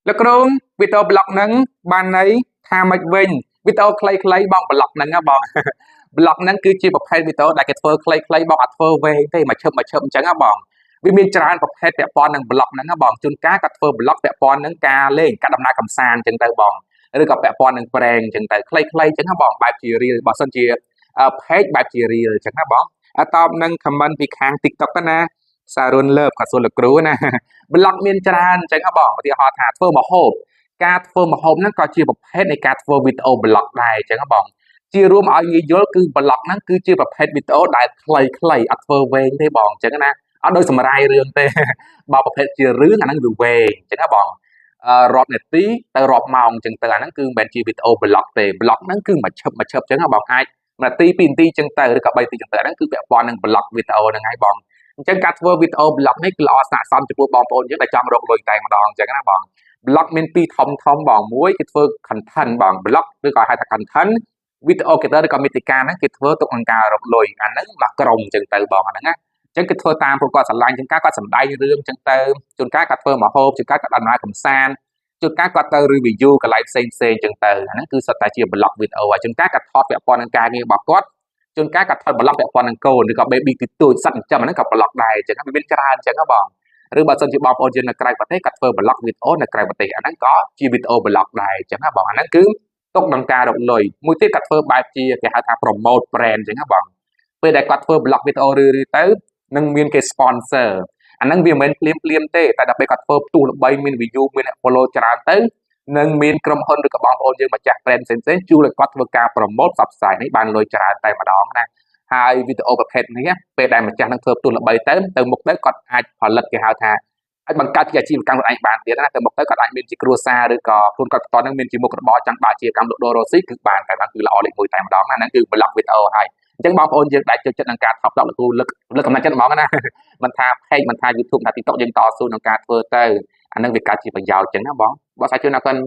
លោកគ្រូវីដេអូ vlog ហ្នឹងបានន័យថាម៉េចវិញវីដេអូខ្លីៗបង vlog ហ្នឹងណាបង vlog ហ្នឹងគឺជាប្រភេទវីដេអូដែលគេធ្វើខ្លីៗបងអត់ធ្វើវែងទេមួយឈឹបមួយឈឹបអញ្ចឹងណាបងវាមានច្រើនប្រភេទពាក់ព័ន្ធនឹង vlog ហ្នឹងណាបងជួនកាលគាត់ធ្វើ vlog ពាក់ព័ន្ធនឹងការលេងការដំណើរកម្សាន្តអញ្ចឹងទៅបងឬក៏ពាក់ព័ន្ធនឹងប្រេងអញ្ចឹងទៅខ្លីៗអញ្ចឹងណាបងបែបជា reel បើសិនជា page បែបជា reel អញ្ចឹងណាបងតបនឹង comment ពីខាង TikTok ទៅណាសាររុនលើបគាត់សួរលោកគ្រូណា vlog មានច្រើនអញ្ចឹងណាបងឧទាហរណ៍ថាធ្វើម្ហូបការធ្វើម្ហូបហ្នឹងក៏ជាប្រភេទនៃការធ្វើវីដេអូ vlog ដែរអញ្ចឹងណាបងជារួមឲ្យងាយយល់គឺ vlog ហ្នឹងគឺជាប្រភេទវីដេអូដែលខ្លីៗអត់ធ្វើវែងទេបងអញ្ចឹងណាអត់ដូចសម្រាយរឿងទេបើប្រភេទជារឿងអាហ្នឹងវាវែងអញ្ចឹងណាបងរាប់នាទីទៅរាប់ម៉ោងអញ្ចឹងទៅអាហ្នឹងគឺមិនមែនជាវីដេអូ vlog ទេ vlog ហ្នឹងគឺមួយឈឹបមួយឈឹបអញ្ចឹងណាបងអាច1នាទី2នាទីអញ្ចឹងទៅឬក៏3នាទីអញ្ចឹងទៅអាហ្នឹងគឺពាក់ព័ន្ធនឹង vlog វីដេអូហ្នឹងហើយបងអញ្ចឹងការធ្វើវីដេអូ vlog នេះគឺល្អស័ក្តិសមចំពោះបងប្អូនយើងដែលចង់រកលុយតែម្ដងអញ្ចឹងណាបង vlog មានពីរធំធំបងមួយគឺធ្វើ content បង vlog ឬក៏ហៅថា content វីដេអូ creator ឬក៏មេតិកាហ្នឹងគេធ្វើទុកក្នុងការរកលុយអាហ្នឹងមកក្រុមអញ្ចឹងទៅបងអាហ្នឹងណាអញ្ចឹងគេធ្វើតាមពួកគាត់ស្រឡាញ់ជួនកាលគាត់សម្ដែងរឿងអញ្ចឹងទៅជួនកាលគាត់ធ្វើម្ហូបជួនកាលគាត់ដំណើរកម្សាន្តជួនកាលគាត់ទៅ review កន្លែងផ្សេងផ្សេងអញ្ចឹងទៅអាហ្នឹងគឺសុទ្ធតែជា vlog វីដេអូហើយជួនកាលគាត់ថតពាក់ព័ន្ធនឹងការងាររបស់គាត់ជួនកាលគាត់ថត vlog ពាក់ព័ន្ធនឹងកូនឬក៏ baby ទីទូចសត្វចិញ្ចឹមអាហ្នឹងក៏ vlog ដែរអញ្ចឹងវាមានច្រើនអញ្ចឹងណាបងឬបើសិនជាបងប្អូនយើងនៅក្រៅប្រទេសគាត់ធ្វើ vlog វីដេអូនៅក្រៅប្រទេសអាហ្នឹងក៏ជាវីដេអូ vlog ដែរអញ្ចឹងណាបងអាហ្នឹងគឺទុកក្នុងការរកលុយមួយទៀតគាត់ធ្វើបែបជាគេហៅថា promote brand អញ្ចឹងណាបងពេលដែលគាត់ធ្វើ vlog វីដេអូរឿយៗទៅនឹងមានគេ sponsor អាហ្នឹងវាមិនមែនភ្លាមភ្លាមទេតែដល់ពេលគាត់ធ្វើផ្ទុះល្បីមាន view មានអ្នក follow ច្រើនទៅនឹងមានក្រុមហ៊ុនឬក៏បងប្អូនយើងម្ចាស់ brand ផ្សេងៗជួលឲ្យគាត់ធ្វើការ promote ផ្សព្វផ្សាយនេះបានលុយច្រើនតែម្ដងណាហើយវីដេអូប្រភេទនេះពេលដែលម្ចាស់នឹងធ្វើផ្ទុះល្បីទៅទៅមុខទៅគាត់អាចផលិតគេហៅថាអាចបង្កើតជាអាជីវកម្មខ្លួនឯងបានទៀតណាទៅមុខទៅគាត់អាចមានជាគ្រួសារឬក៏ខ្លួនគាត់ផ្ទាល់នឹងមានជាមុខរបរចង់បើកអាជីវកម្មលក់ដូររកស៊ីគឺបានតែបានគឺល្អលេខ1តែម្ដងណាហ្នឹងគឺ vlog វីដេអូហើយអញ្ចឹងបងប្អូនយើងដែលចូលចិត្តនឹងការថត vlog លោកគ្រូលើកលើកកំណត់ចិត្តហ្មងណាមិនថា page មិនថា YouTube ថា TikTok យើងតស៊ូក្នុងការធ្វើទៅអានឹងវាកើតជាប្រយោជន៍អញ្ចឹងណាបងបើស្អីជួយអរគុណ។